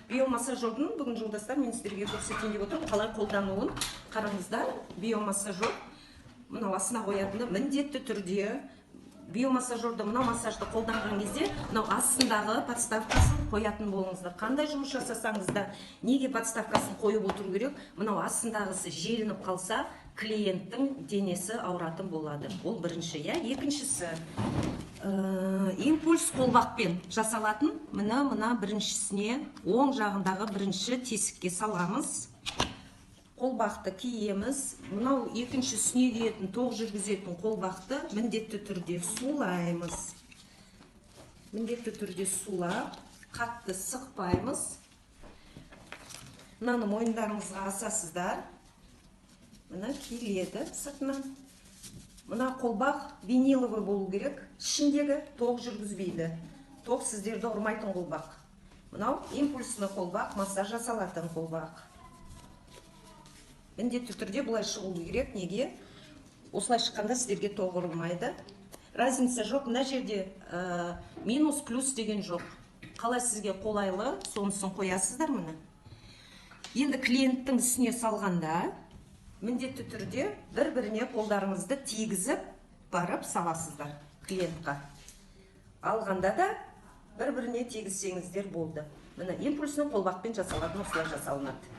Биомассажердің бүгін, жолдастар, мен сіздерге көрсетейін деп отырмын қалай қолдануын. Қараңыздар, биомассажер мынау астына қоятыны. Міндетті түрде биомассажерді, мынау массажды қолданған кезде мынау астындағы подставкасын қоятын болыңыздар. Қандай жұмыс жасасаңыз да, неге подставкасын қойып отыру керек? Мынау астындағысы желініп қалса, клиенттің денесі ауыратын болады. Ол бірінші, иә. Екіншісі, импульс қолбақпен жасалатын. Мына біріншісіне, оң жағындағы бірінші тесікке саламыз, қолбақты киеміз. Мынау екінші, үстіне киетін, тоқ жүргізетін қолбақты міндетті түрде сулаймыз. Міндетті түрде сулап, қатты сықпаймыз. Мынаны мойындарыңызға асасыздар, мына киіледі сыртынан. Мына қолбақ виниловый болу керек ішіндегі, тоқ жүргізбейді, тоқ сіздерді ұрмайтын қолбақ. Мынау импульсный қолбақ, массаж жасалатын қолбақ. Міндетті түрде бұлай шығу керек. Неге? Осылай шыққанда сіздерге тоқ ұрмайды. Разница жоқ мына жерде, минус, плюс деген жоқ. Қалай сізге қолайлы, сонысын қоясыздар. Міне, енді клиенттің үстіне салғанда міндетті түрде бір біріне қолдарыңызды тигізіп барып саласыздар. Клиентқа алғанда да бір біріне тигізсеңіздер болды. Міне, импульсный қолбақпен жасалатын, осылай жасалынады.